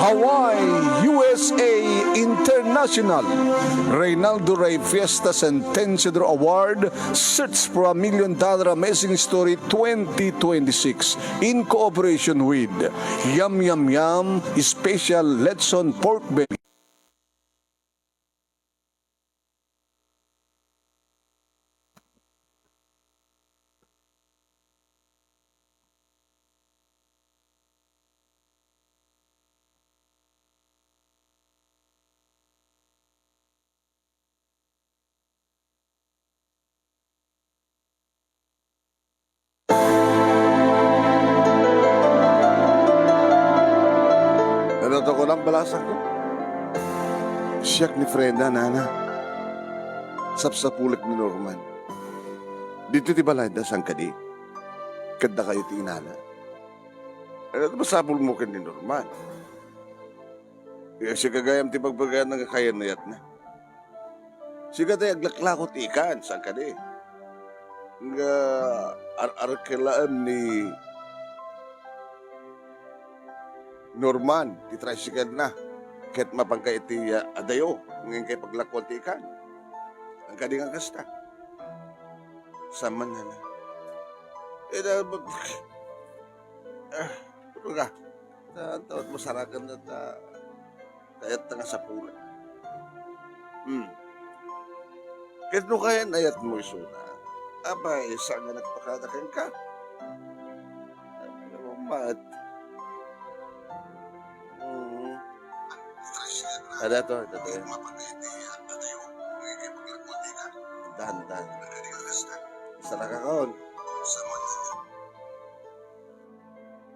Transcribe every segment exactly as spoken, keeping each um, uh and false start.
Hawaii, U S A International. Reynaldo Rey Fiesta Sentenciador Award, Search for a Million Dollar Amazing Story twenty twenty-six, in cooperation with Yum Yum Yum Special Lechon Pork Belly. Ano to kunam, balasangko? Siak ni Freda, nana. Sapsapulek ni Norman. Dito ti balayda, saan kadi? Kadda kayo ti inana. Ano ti masapulmo ken ni Norman? Sika gayam ti pagbagayan nga kayan ayatna. Sika ti aglaklako ti ikan, saan kadi? Nga ar-arkelaem ni Norman ti tricycle na. Ket mapanka iti, ah, adayo, ngem kay paglakuan ti ikan. Saan kadi nga kasta? Saan man, nana? Eh, da-, ah, ano ka? Ta, ta, masarakan na ta, kayat ta nga sapula. Hmm. Ket no kayan ayatmo isuna, apay, saan nga nagpakada kenka? Ano, mat? Hmm. Ada to, ada to. Dahan, dahan. Saraka kaon.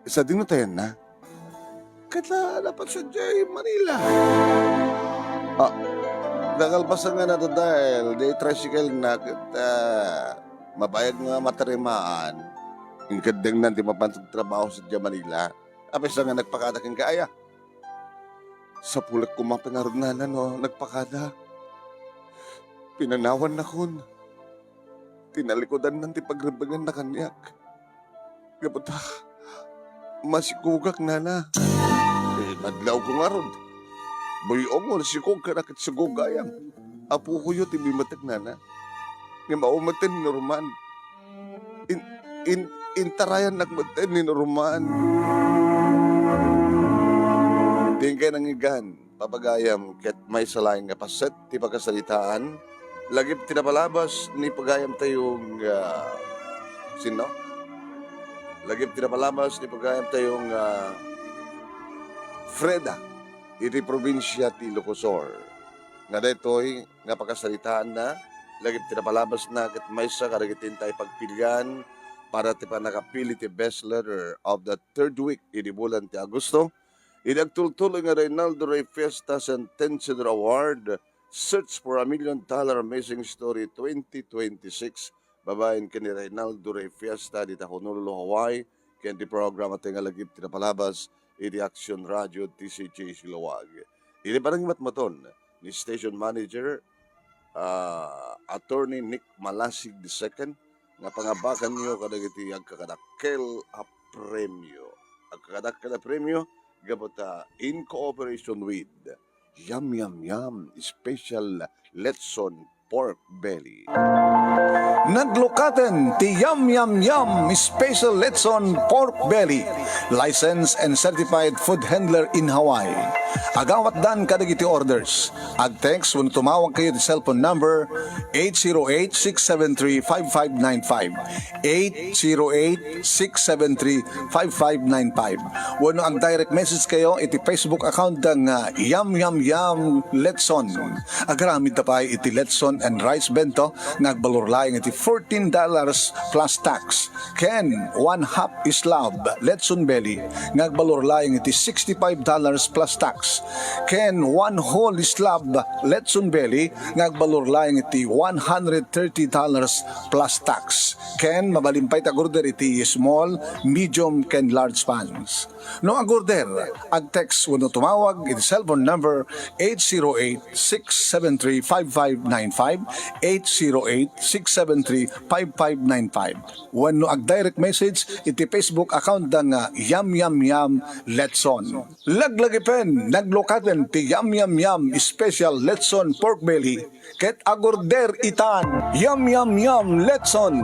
Sadino tayanna? Ket la, dapat sadiay Manila. Ah, nakalpasan nga nadadael, di tricycle na, ket, ah, mabayag nga matarimaan. Inkeddengnan ti mapan trabaho sadiay Manila. Apay, saan nga nagpakada kenka aya? Sapulek koma pay ngarud, nana, no nagpakada. Pinanawannakon. Tinalikudannan ti pagribbenganna kaniak. Gapu ta masikogak, nana. Eh, madlawko ngarud. Buy-ong nga nasikog, kada ket sikog gayam. Apokoyo ti bimetek, nana. Ngem awan met ni Norman. In-, in-, intarayannak met ni Norman. Dinkay nangigan, papagayam, ket maysa laeng nga paset ti pakasaritaan. Lagip ti napalabas ni pagayamtayo nga, sino? Lagip ti napalabas ni pagayamtayo nga Freda iti probinsia ti Ilocos Sur. Nga daytoy nga pakasaritaanna, lagip ti napalabasna ket maysa kadagiti intay pagpilian para ti pannakapili ti Best Letter of the third week idi bulan ti Agosto, idi agtultuloy nga Reynaldo Rey Fiesta Sentenciador Award, Search for a Million Dollar Amazing Story twenty twenty-six, babaen ken ni Reynaldo Rey Fiesta dita Honolulu, Hawaii, ken ti programa tayo nga lagip ti napalabas iti Action Radio T C J Siloag. Iti panangimatmaton ni Station Manager, ah, Attorney Nick Malasig the second, nga pangabakanyo kadagiti agkakadakkel a premio. Agkakadakkel a premio, gapu ta in cooperation with Yum Yum Yum Special Lechon Pork Belly. Naglukaten ti Yum Yum Yum Special Lechon Pork Belly, licensed and certified food handler in Hawaii. Agawatdan kadagiti orders. Ag-text wenno tumawag kayo ti cellphone number eight zero eight, six seven three, five five nine five, eight zero eight, six seven three, five five nine five. Wenno ag-direct message kayo iti Facebook account da nga Yum Yum Yum Letson. Agaramid ta pay iti Letson and Rice Bento nga agbalor laeng iti fourteen dollars plus tax. Ken one half slab Letson Belly nga agbalor laeng iti sixty-five dollars plus tax. tax, ken one whole slab lechon belly nga agbalor laeng iti one hundred thirty dollars plus tax. Ken mabalin pay ti agorder iti small, medium, ken large pans. No agorder, ag-text wenno tumawag iti cellphone number eight zero eight, six seven three, five five nine five, eight zero eight, six seven three, five five nine five. Wenno ag-direct message iti Facebook account da nga Yam Yam Yam Letson. Laglagipen, naglukaten ti Yam Yam Yam Special Letson Pork Belly ket agorder itan. Yam Yam Yam Letson,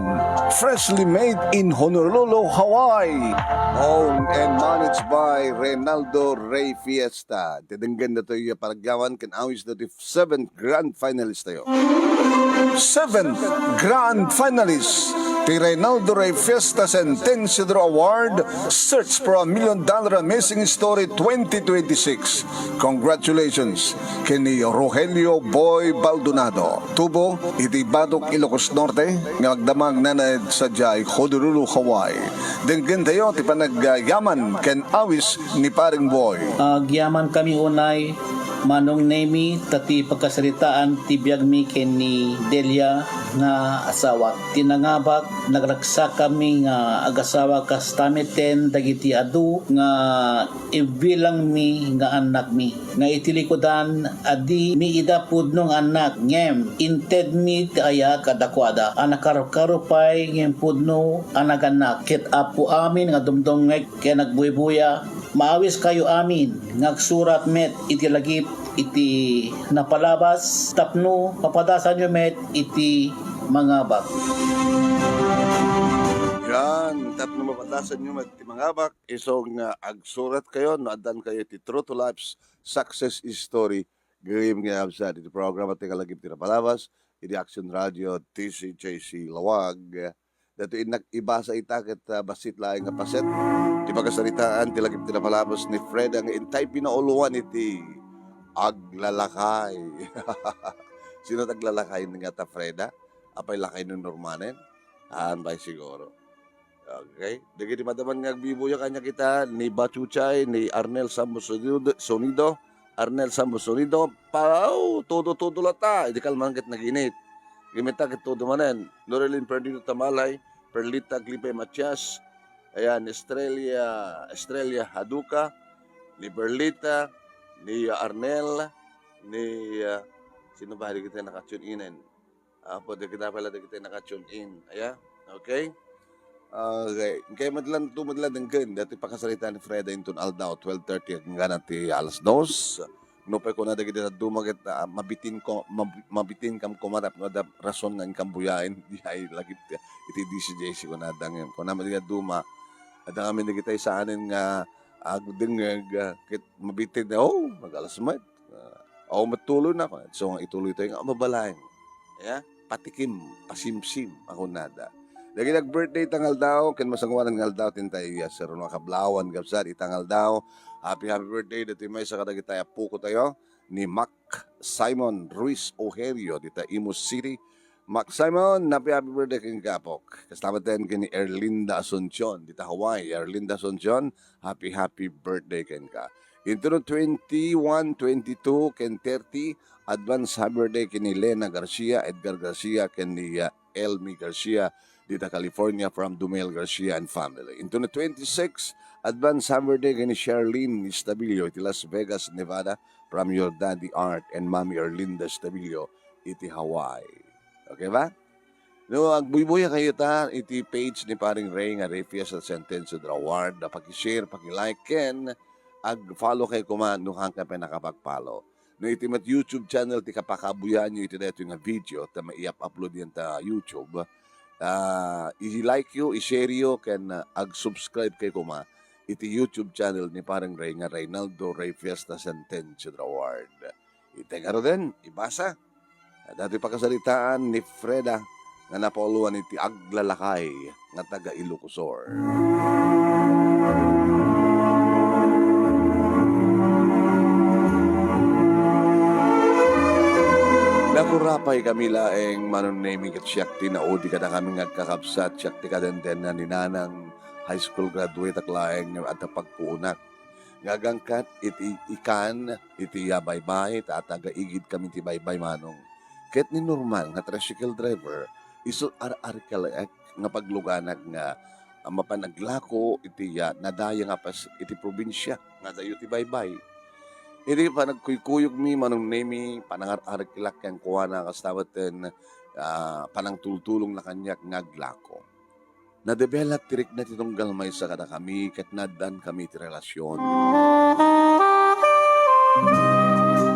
freshly made in Honolulu, Hawaii. Owned and managed by Reynaldo Rey Fiesta. Ti denggen datoy a panagyaman ken awis datoy seventh grand finalist tayo. Seventh grand finalist ti Reynaldo Rey Fiesta Sentencia Draw Award, Search for a Million Dollar Amazing Story twenty twenty-six. Congratulations ken ni Rogelio Boy Baldonado, tubo iti Batok, Ilocos Norte, nga agdamag nanad sadiay Honolulu, Hawaii. Denggen tayo ti panagyaman ken awis ni Paring Boy. Agyamankami unay, Manong Nemi, ta ti pagkasaritaan ti biagmi ken ni Delia nga asawak. Ti nangabak, nagraksakanmi nga agasawa kasta metten dagiti adu nga ibilangmi nga annakmi. Nga iti likudan, adda mi ida pudno nga annak, ngem intedmi ti aya kadakuada a nakarukaro pay ngem pudno a nagannak, ket Apo amin nga dumdumngeg ken agbuybuya, maawiskayo amin nga agsurat met iti lagip iti napalabas tapno mapadasanyo met iti mangabak. Yan, tapno mapadasanyo met iti mangabak, isu nga agsuratkayo no addankayo iti True to Life's Success Story. Gayyem nga absent iti programa ti Kalagip ti Napalabas, iti Action Radio, T C J C Lawag. Datoy innak ibasa ita ket, ah, bassit laeng nga paset. Ti pakasaritaan ti Lagip ti Napalabas ni Freda nga intay pinauloan iti aglalakay. Sino ti aglalakay nga ta Freda? Apay lakay ni Normanen? Haan pay siguro. Okay. Dagiti madaman nga agbibuya kaniak ita, ni Bachuchay, ni Arnel Sambo Sonido, Sonido, Arnel Sambo Sonido, pao, todo-todo lata. Idi kalman ket naginit. Ngem ita ket todo manen. Loreline Perdido Tamalay, Perlita Aglipay Matias, ayan, Estrella, Estrella Haduka, ni Perlita, ni Arnel, ni, ah, sino ba dagiti naka-tune in? Apo, dagiti pala dagiti naka-tune in. Aya? Okay? Okay. Kay madlan to, madlan denggen. Dati pakasarita ni Freda inton aldaw, twelve thirty, hanggang ti alas dos. Nupay kuna dagiti dadduma ket, ah, mabitin ko, mab-, mabitin kam kumarap nga da rason nga inkam buyaen, di ay lagi ti, iti D C J C kuna dangem. Kuna dagiti dadduma, adda kami dagiti saanen nga agdengngeg, ah, ket mabitin, oh, nagalas met. Ah, aw, matuloy na, so, nga ituloy tayo nga mabalaeng. Ya, patikim, pasimsim, ako nada. Dagiti nag-birthday ita nga aldaw, ken masangoanan nga aldaw, tintay, ya, sir, no, kablawan, gabsat, ita nga aldaw. Happy, happy birthday, dati may sa kadagiti apuko tayo, ni Mac Simon Ruiz Ojerio, dita Imus City. Mac Simon, happy, happy birthday, ken kapok. Kasama tayo ken ni Erlinda Asuncion, dita Hawaii. Erlinda Asuncion, happy, happy birthday kenka. Intono twenty-one, twenty-two, ken thirty, advance happy birthday ken ni Lena Garcia, Edgar Garcia, ken ni, uh, Elmi Garcia, dita California, from Dumel Garcia and family. Intono twenty-six, advance happy birthday ken ni Charlene Estabillo, iti Las Vegas, Nevada, from your daddy Art and mommy Erlinda Estabillo, iti Hawaii. Okay ba? No, agbuybuya kayo ta iti page ni Paring Ray nga Ray Fiesta Sentencio Draward, a paki-share, paki-like, ken ag-follow kayo kuma no haan ka pay nakapag-follow. No iti met YouTube channel ti kapakabuyaanyo iti daytoy nga video, ta mai-upload yan ta YouTube, ah, i-like yo, i-share yo, ken, ah, ag-subscribe kayo kuma iti YouTube channel ni Paring Ray nga Reynaldo Ray Fiesta Sentencio Draward. Itay ngaruden, ibasa. Datoy pakasaritaan ni Freda nga napauluan iti aglalakay nga taga Ilocos Sur. Nakurapay kami laeng, Manong Nemi, ket siak ti naudi kadakami nga agkakabsat, siak ti kadendenna ni Nanang, high school graduate ak laeng, adda pagpuonak. Nga agangkat iti ikan iti, ah, baybay, ta taga-igidkami ti baybay, Manong. Ket ni Norman nga tricycle driver, isu ar-, arkelek nga pagluganak nga, ah, mapan aglako iti, ah, nadaya nga pas-, iti probinsia nga adayo ti baybay. Idi panagkuykuyogmi, Manong Nemi, panangar-arkelak kenkuana, kasta metten, ah, panangtultulongna kaniak nga aglako. Nadevelop ti rikna ti tunggal maysa kadakami ket naaddaankami ti relasion.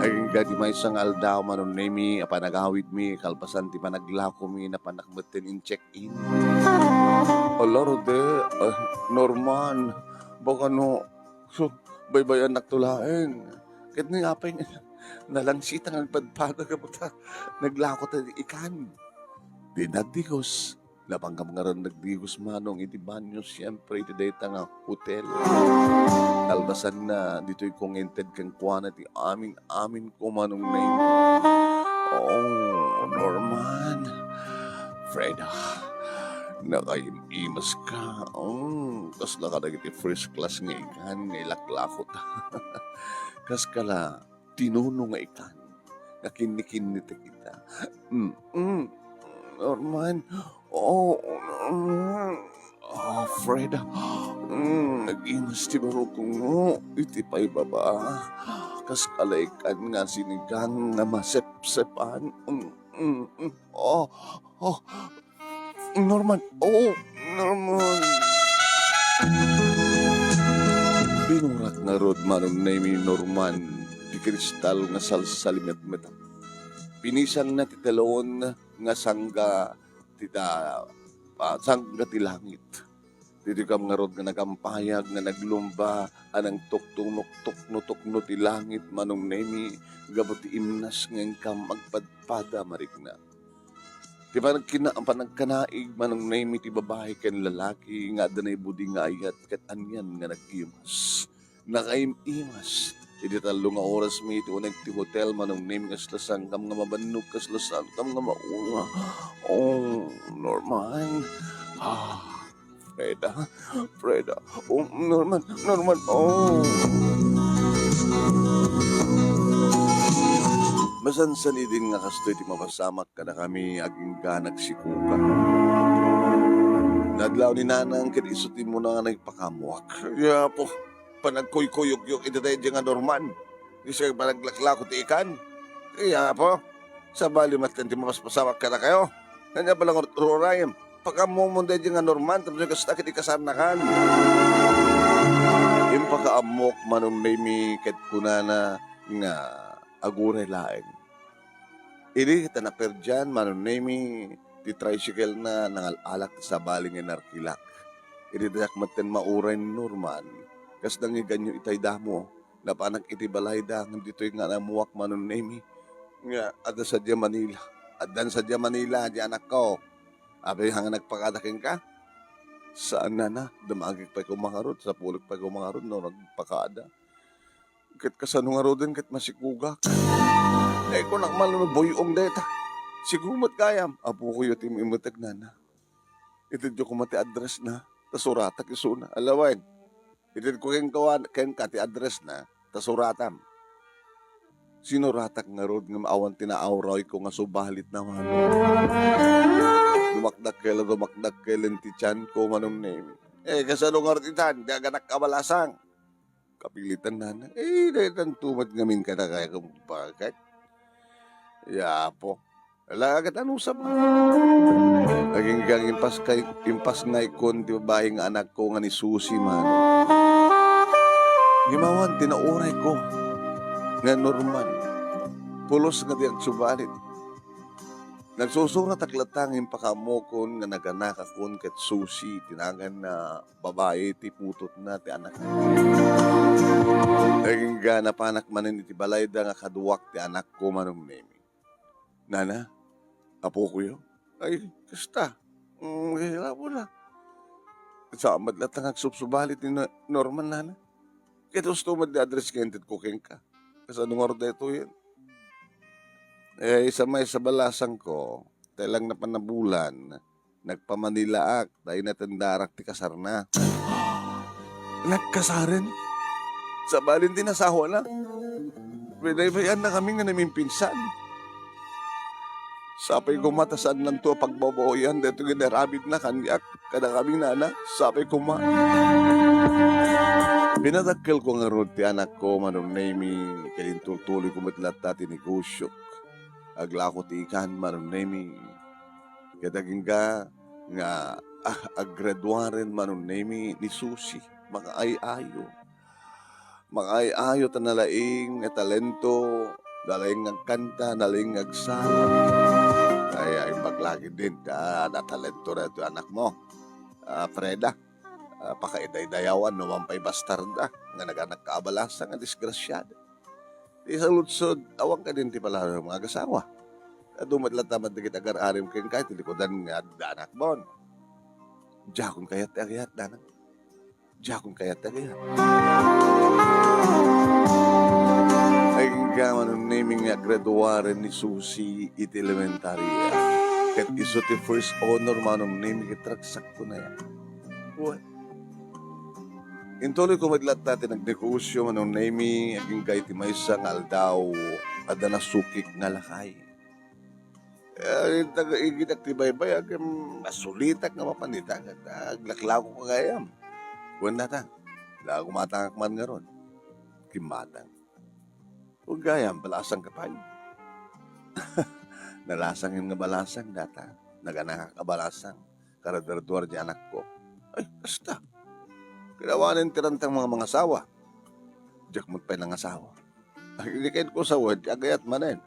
Agingga ti maysa nga aldaw, Manong Nemi, a panagawidmi, kalpasan ti panaglakomi, napanak metten in check-in. Ala, Rode, ah, Norman, baka no, so, baybay-annakto laeng. Ket ni apay nga nalangsitang agpadpada gapu ta naglako ta ikan. Di nagdigos. Napanggap ngarud nagdigos, Manong, iti banyo, siempre, iti dayta nga hotel. Kalpasanna, ditoyko nga inted kenkuana ti amin-aminko, Manong Nemo. Oh, Norman. Freda, nakaim-imas ka. Oh, kasla kadagiti first class nga ikan nga ilaklakot. Kas kala, tinuno nga ikan nga kinnikinnitek ita. Mm, mm. Norman, oh, mm. Ah, Freda, mm, nag-imas ti barukongmo iti paibaba. Kas kala ikan nga sinigang nga masepsepan. Mm, mm, mm. Oh, oh, Norman, oh, Norman. Binurak ngarud, Manong Nemi, Norman, ti kristal nga salsalimetmetak. Pinisangna ti telon nga sangga ti da-, ah, sangga ti langit. Ditoykam ngarud nga nagampayag nga naglumba a nangtuktunok-tukno-tukno ti langit, Manong Nemi, gapu ti imnas nga inkam agpadpada marikna. Ti panagkina-, panagkanaig, Manong Nemi, ti babai ken lalaki nga adda naibudi nga ayat ket anian nga nag-imas. Nakaim-imas. Idi tallo nga orasmi iti uneg ti hotel, Manong Nemi, kasla sangkam nga mabannog, kasla sangkam nga maunga. Oh, Norman. Ah, Freda, Freda. Oh, Norman, Norman. Oh. Masansan idin nga kastoy ti mapasamak kadakami agingga nagsikuga. Nadlaw ni Nanang ket isu ti immuna nga nagpakaammoak. Ya, Apo, panagkuykuyogyo iti daydi nga Norman. Isu nga panaglaklako ti ikan. Ya, Apo, sabali met ti mapaspasamak kadakayo. Ania pay la nga rurayem? Pakaammomo daydi nga Norman, tapno kasta ket ikasarnakan. Impakaammok, Manong Nemi, ket kunana nga aguray laeng. Idi ta naperdian, Manong Nemi, ti tricycle-na, nangal-alak ti sabali nga inarkilak. Idi diak metten mauray ni Norman, kasla nga iganyo itay damo, napanak iti balayda, ngem ditoy nga naammoak, Manong Nemi, nga adda sadiay Manila. Addan sadiay Manila, di anakko. Apay nga nagpakada kenka? Saan, nana, dumagik pay koma ngarud, sapulek pay koma ngarud no nagpakada. Ket kasano ngaruden ket masikugak? Ay, kunak man no buy-ong dayta. Sigu met gayam, apokoyo ti immutek, nana. Itedyo koma ti address-na, ta suratak isuna. Ala wen, itedko kenka, kenka ti address-na, ta suratam. Sinuratak ngarud ngem awan ti naawrayko nga subalit, Manong. Dumakdakkel, dumakdakkel ti tianko, Manong Nemi. Eh, kasano ngarud itan? Di aganak a balasang. Kapilitan, nana. Eh, daytan tumat ngamin kadakayo, bakit? Ya, Apo. Ala, ket anusam. Aginggang impas kay, impas nga ikon ti babai nga anakko nga ni Susi, Manong. Ngem awan ti naurayko nga Norman. Pulos nga di agsubalit. Nagsusuratak latta nga impakaammokon nga naganakakon ket Susi ti naganna babai ti putotna ti anak. Agingga napanak manen iti balayda nga kaduak ti anakko, Manong Nemi. Nana, apokoyo? Ay, kasta. Mm, kaya nga pala. Saan met latta nga agsubsubalit ni No-, Norman, nana? Ket husto met ti address nga intedko kenka. Kasano ngarud daytoyen? Eh, sa maysa balasangko, tay lang napan a bulan, nagpamanilaak, ta inatendarak ti kasarna. Nagkasaren? Sabali ti nasawana, binaybayanna kami nga namimpinsan. Sapay koma ta saannanto a pagbabaoyan daytoy nga inaramidna kaniak, kadakami, nana, sapay koma. Pinadakkelko ngarud ti anakko, Manong Nemy, ket intultuloyko met latta ti negosiok. Aglako ti ikan, Manong Nemy. Ket agingga nga, ah, aggraduaren, Manong Nemy, ni Susi, makaay-ayo. Makaay-ayo ta nalaing nga talento, nalaing nga agkanta, nalaing nga agsalo. Ay, ay, imbag la ketdin ta natalento daytoy anakmo. Ah, Freda, ah, pakaidaydayawan no man pay bastarda nga nagannakka a balasang a disgrasiada. Ti saludsod, awan ketdin ti palayo nga agasawa. Adu met latta met dagiti agar-arim kenka iti likudan nga adda anakmon. Diakon kayat ti agayat, nanang. Diakon kayat ti agayat. Ay, agingga, Manong Nemy, nga agraduaren ni Susi iti elementaria. Ket isu ti first honor, Manong Nemy, ket ragsakko na yan. What? Intuloyko met latta ti nagnegosio, Manong Nemy, agingga iti maysa nga aldaw, adda nasukik nga lakay. Eh, taga-igid ak ti baybay, agem, nasulitak nga mapan ita, aglaklako ka gayam. Kuan nata, la kumatangak man ngarud. Kimmatang. Ug gayam, balasang ka pay. Nalasang nga balasang data. Naganakak a balasang. Karadarduar di anakko. Ay, kasta. Kinawanen ti rantang mga mangasawa. Diak met pay nangasawa. Agikayatko sawen, ti agayat manen.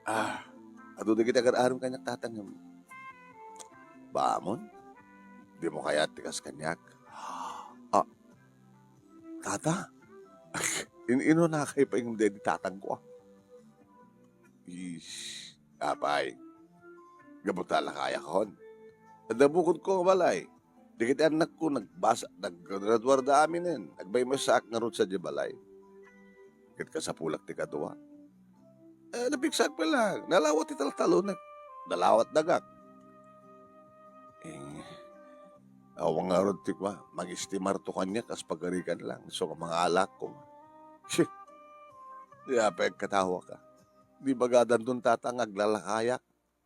Ah, adu dagiti agar-arim kaniak tatang. Bamon? Dimo kayat ti kas kaniak? Ah, tata? In-ino nakay pay ngem daydi tatangko, ah? Ish, apay. Gapu ta lakayakon. Adda bukodko nga balay. Dagiti annakko nagbasa, naggraduar da aminen. Nagmaymaysaak ngarud sadiay balay. Ket kasapulak ti kadua. Eh, napigsaak pay lang. Nalawat ti taltalonek. Nalawat dagak. Eh, awan ngarud ti kua, mangistimarto kaniak kas pagarigan lang. Isu nga mga alakko. Shit. Di apay agkatawaka. Di bagadanton tatang aglalakayak.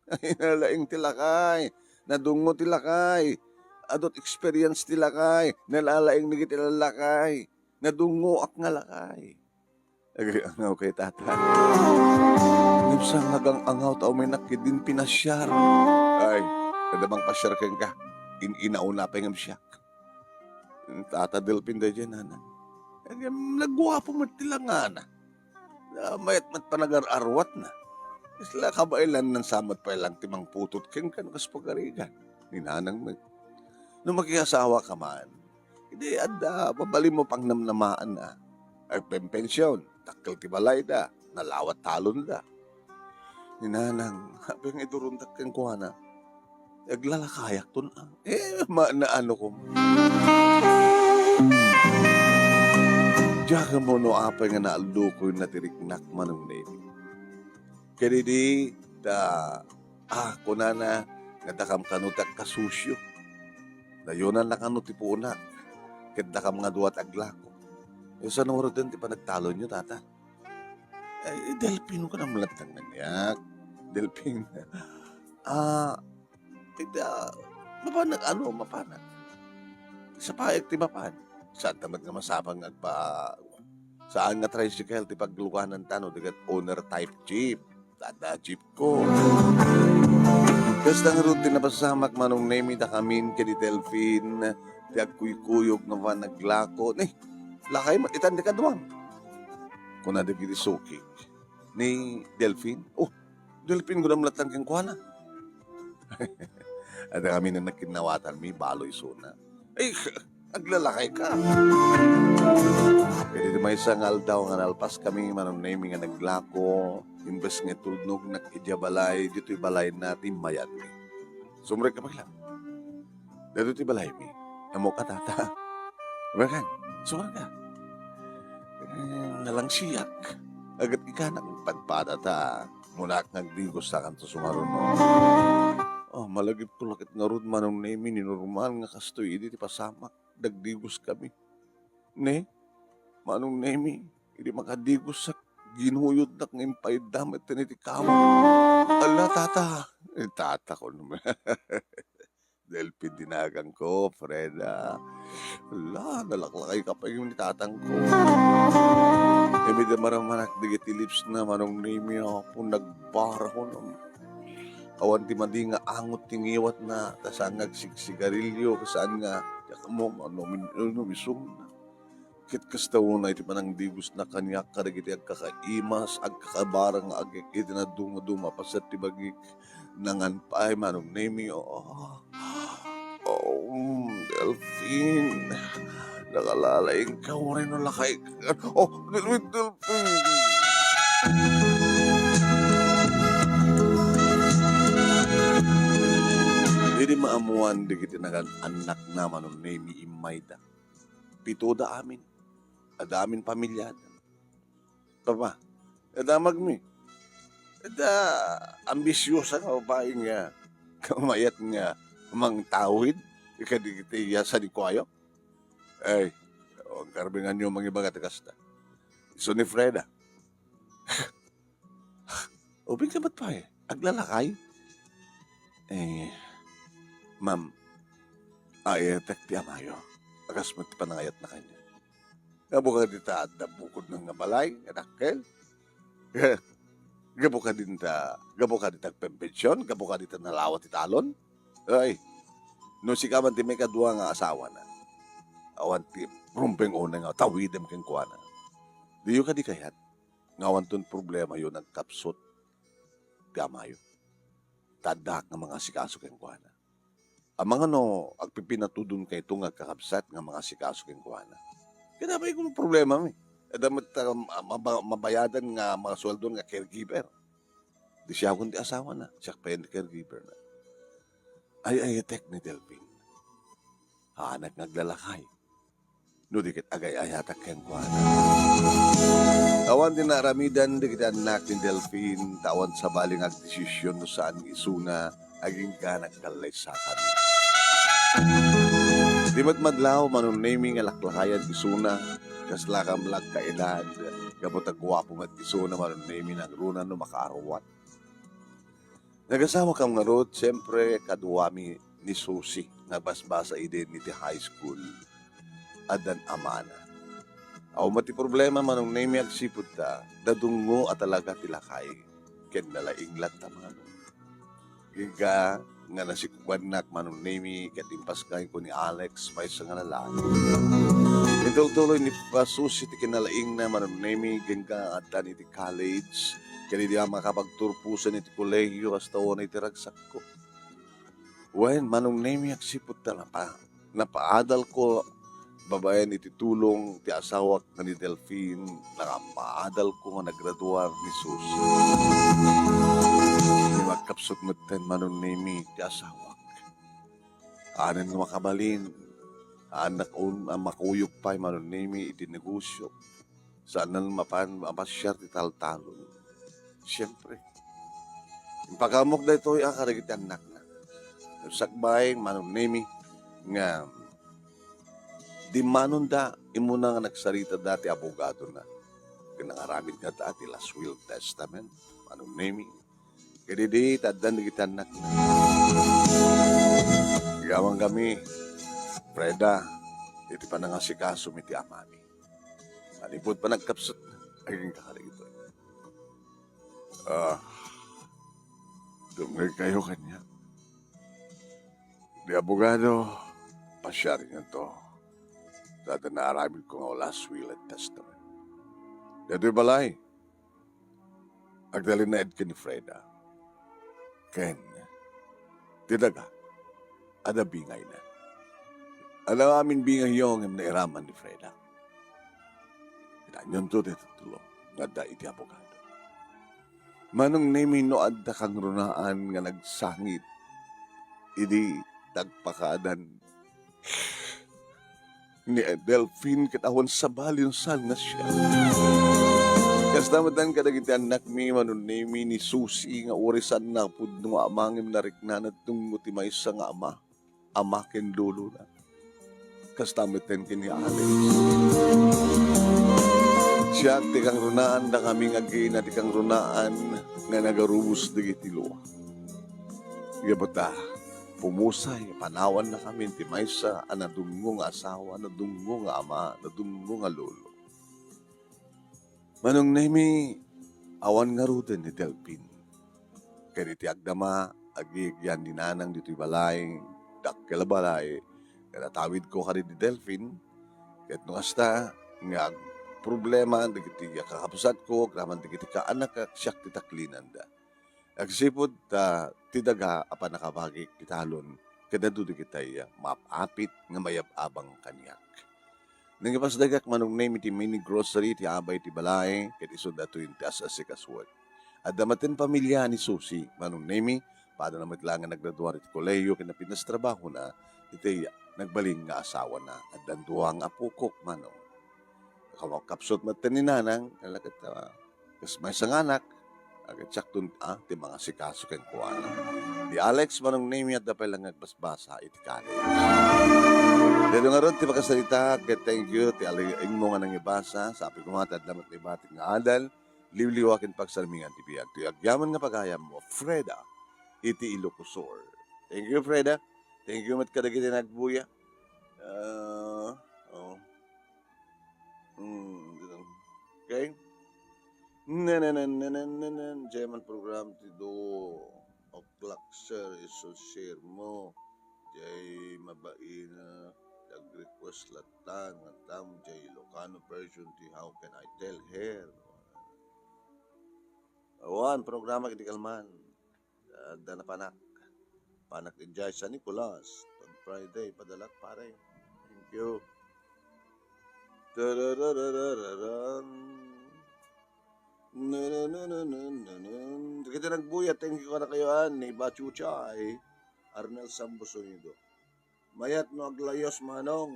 Ay, nalaing ti lakay. Nadungngo ti lakay. Adut experience ti lakay. Nalalaing dagiti lakay. Nadungngoak nga lakay. Agangaw kay tata. Ngem sa nga agangaw ta umaynak ketdin pinasiar. Ay, kada mangpasiar kenka, in-inauna pay ngem siak. Tata Delfin daydiay, nanang. Ngem naguapo met ti langana. Mayat met panagar-arwatna. Isla kabaelan nan sa met pay lang ti mangputot kenka no kas pagarigan. Ni nanang met. No makiasawa ka man, idi adda mabalinmo pangnamnamaanna. Agpenpension, dakkel ti balayda, nalawat talonda. Ni nanang, apay nga idurondak kenkuana. Aglalakayakton, ah. Eh, ma-, naano ko. Diak ammo no apay nga naallukoyna ti riknak, Manong Nemy. Ket idi ta, ah, kunana nga dakam kano ti agkasusio. Nayonanna kano ti puonak, ket dakam nga dua ti aglako. Eh, saan ngaruden ti panagtalonyo, tata? Ay, Delfin, kunam latta kaniak. Delfin. Ah, ita, mapanak, ano, mapanak. Sapaek ti mapan. Saan ta met nga masapang nga agpa-, saan nga tricycle ti paglugananta no di ket owner type jeep. Tada jeep ko. Kasta ngarud ti napasamak, Manong Nemy, dakamin ken ni Delfin, ti agkuykuyog nga panaglako. Ni, lakay met itan ti kaduam. Kuna dagiti sukik ni Delfin. Oh, Delfin, kunam latta kenkuana. Adda kami nga nagkinnawatanmi, balo isuna. Ay, aglalakay ka. Ket iti maysa nga aldaw nga nalpas kami, Manong Nemy, nga naglako, imbes nga itulnognak idiay balay, ditoy balayna ti immayanmi. Sumrek ka pay lang. Daytoy ti balaymi. Ammok a, tata. Welcome. Sumrek ka. Eh, nalangsiak. Agat ikanak padpada ta. Munak nga agdigos ta kanto sumaruno. Oh, malagipko la ket ngarud, Manong Nemy, ni normal nga kastoy idi ti pasamak. Dagdigos kami. Ne? Manong Nemi, idi makadigosak, ginuyodnak nga impayda met iti kamot. Ala, tata. Eh, tata ko naman. Delfin dinagan ko, Freda. Ala, nalaklakay ka pa yung ni tatang ko. Ibida maramanak digiti lips na, Manong Nemi, apo, nagbara ko naman. Awan ti madi nga angot ti ngiwatna, ta saan nga agsigsigarilio, saan nga, diak ammo, ano, min-, ano, misum. Ket kasta unay ti panangdigosna kaniak kadagiti agkakaimas, agkakabara nga agik iti nadumaduma a paset ti bagik. Nangan pay, Manong Nemi, o. Oh, Delfin. Nakalalaing ka, uray no lakay ka. Oh, Delfin, Delfin. Idi maammuan dagiti nagan-annakna, Manong Nemi, immayda. Pitoda amin. Adda amin pamiliada. Papa, adda amagmi. Adda ambisiosa nga babae nga kamayat nga mangtawid kadagiti iya sadikuayo. Ay, awan karbinganyo mangibaga ti kasta. Isu ni Freda. Ubing ka met pay, aglalakay? Eh, ma'am, ayatek ti amayo. Akas met ti panangayatna kaniak. Gapu kadita adda bukodna nga balay, nga dakkel. Gapu kadita, gapu kadita agpempension, gapu kadita nalawa ti talon. Ay, no sika man ti maikadua nga asawana, awan ti rumbeng unay nga tawidem kenkuana. Diyo kadi kayat nga awanton problemayo nagkapsut ti amayo. Ta addaak nga mangasikaso kenkuana. Amangan no agpipinatudon kayto nga agkakabsat nga mangasikaso kenkuana. Kaya ba yung problema mi? Adda met, ah, maba-, mabayadan nga mga sweldo nga caregiver. Di siya akong ti asawana, siya pa yung caregiver na. Ay, ay, tek ni Delfin. Anak nga aglalakay. No di ket agay-ayatak kenkuana. Awan ti naaramidan dagiti annak ni Delfin, ta awan sabali nga agdesisyon no saan nga isuna, agingga nagkallaysakan. Di met madlaw, Manong Nemi, nga laklakayan ti isuna, kasla kam la agkaedad, gapu ta guapo met ti isuna, Manong Nemi, nangruna no makaarwat. Nagasawakam ngarud, siempre, kaduami ni Susie nga basbasa idin iti high school. Addan amana. Awan met ti problema, Manong Nemi, agsipud ta, dadungngo a talaga ti lakay, ken nalaing latta, Manong. Agingga nga nasikubannak, Manong Nemi, ket impaskayko ni Alex, maysa nga lalaki. Intultuloy ni Susie ti kinalaingna, Manong Nemi, agingga nga addan iti college, ket idi a makapagturposen iti kolegio, kasta unay ti ragsakko. Wen, Manong Nemi, agsipud ta napa-, napaadalko babaen iti tulong ti asawak nga ni Delfin, napaadalko nga nagraduar ni Susie. Ni magkapsut metten, Manong Nemi, ti asawak. Anen nga makabalin, anak un-, a makuyog pay, Manong Nemi, iti negosyo. Saan mapan mapasiar ti taltalon. Siempre, impakaamok daytoy a kadagiti annakna. Sakbay, Manong Nemi, nga dimmanonda, immuna nga nagsaritada ti abogadona. Ken nangaramidda ti last will testament, Manong Nemi. Ket idi, ta addan dagiti annakna. Igawangkami, Freda, iti panangasikasom iti amami. Manipud panagkapsut, agingga kadagitoy. Ah, dumngegkayo kaniak. Di abogado, pasiarinyo to. Dada naaramid ko nga last will and testament. Daytoy balay, agtalinaed ken ni Freda. Ken ti daga, adda bingayna. Adda amin bingayyo ngem nairaman ni Freda. Kitaenyo to ti tulo nga adda iti abogado. Manong Nemi, no adda kangrunaan nga nagsangit idi tagpakaadan ni Delfin ket awan sabali no saan nga siak. Kasta met kadagiti annakmi, Manong Nemi, ni Susie nga uray saanna a pudno nga ama ngem nariknana ti maysa nga ama, ama ken lolona. Kasta met ken ni Alex. Siak ti kangrunaan, dakami nga agina ti kangrunaan nga nagarubos dagiti lua. Gapu ta, pumusay, panawannakami ti maysa a nadungngo nga asawa, nadungngo nga ama, nadungngo nga lolo. Manong Nemi, awan ngaruden ni Delfin. Ket iti agdama, agigyan ni Nanang ditoy balay, dakkel a balay, nga natawidko kadi ni Delfin, ket no kasta, nga agproblema dagiti kakabsatko, agraman dagiti kaanakak, siak ti taklinanda. Agsipud ta ti daga a pannakabagik ti talon, ket adu dagitay maap-apit nga mayab-abang kaniak. Nangipasdagak Manong Nemi ti mini grocery ti abay ti balay, ket isu datoy ti as-asikasuek. Adda met ti pamilia ni Susi, Manong Nemi, padana met laeng nga naggraduar iti kolehiyo ken napintas trabahona iti nagbalin nga asawana. Addan dua nga apokok, Manong. Kamakapsut met ni Nanang, kala ket, ah, kas maysa nga anak, agsiakto, ah, ti mangasikaso kenkuana. Ni Alex, Manong Nemi, adda pay laeng nga agbasbasa iti college. Daytoy ngarud ti pakasarita, ket thank you, ti ali-, immo nga nangibasa, sa amin koma ti adda met naibatik nga adal, liwliwa ken pagsarmingan ti biag. Ti agyaman nga pagayammo, Freda, iti Ilocosur. Thank you, Freda. Thank you met kadagiti nagbuya. Ah, oh. Mm, ganun. Okay? Nananananananan, jay man program ti two o'clock, sir, isu share mo. Jay mabain a nag-request latta nga tam jay Ilocano version ti How Can I Tell Her. Awan programa iti kalman. Adda na panak. Panak idiay San Nicolas. On Friday, padalak, pare. Thank you. Tarararararan. Nananananananan. Dagiti nagbuya, thank you kadakayo, ah, ni Bachuchay. Arnel Sambusuido. Mayat no aglayos, Manong.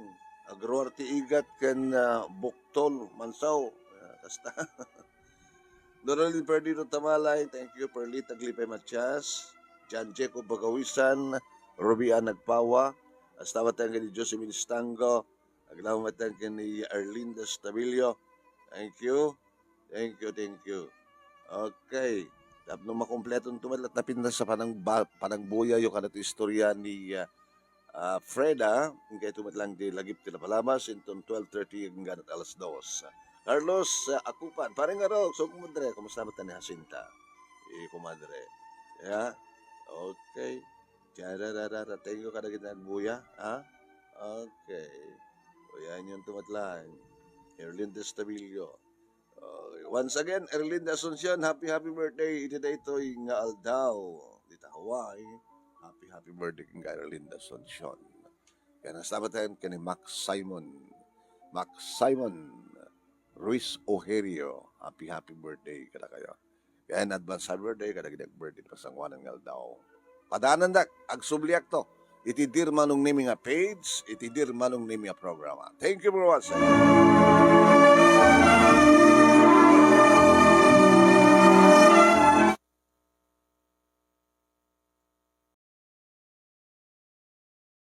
Agruar ti igat ken, ah, buktol, mansaw. Ah, kasta. Doralyn Perdido Tamalay, thank you. Perlita Aglipay Matias, John Jacob Bagawisan, Ruby Ann Nagpawa, hasta met ken ni Josephine Stango, aglaw met ken ni Erlinda Stabilio. Thank you. Thank you, thank you. Okay. Tapno makumpleto nito met latta pintas a panang-, ba-, panangbuyayo kadagiti istorya ni, ah, ah, Freda, inkay ito met lang ti lagip ti napalabas, inton twelve thirty hanggang alas dos. Carlos, ah, Akupan. Pareng Arog, so, kumadre, kumusta met ni Jacinta? Eh, kumadre. Yeah? Okay. Tiyarararara. Thank you kadagiti nagbuya, ha? Okay. Uyayen yon tumatlang. Erlin Testabillo. Uh, once again, Erlinda Asuncion, happy, happy birthday iti daytoy nga aldaw. Dita Hawaii, happy, happy birthday ken Erlinda Asuncion. Ken hasta met ken ni Max Simon. Max Simon Ruiz Ojerio, happy, happy birthday kadakayo. Ken advance happy birthday kadagiti birthday pasanguanan nga aldaw. Padaanandak, agsubliakto iti Dear Manong Nemi nga page, iti Dear Manong Nemi nga programa. Thank you for watching.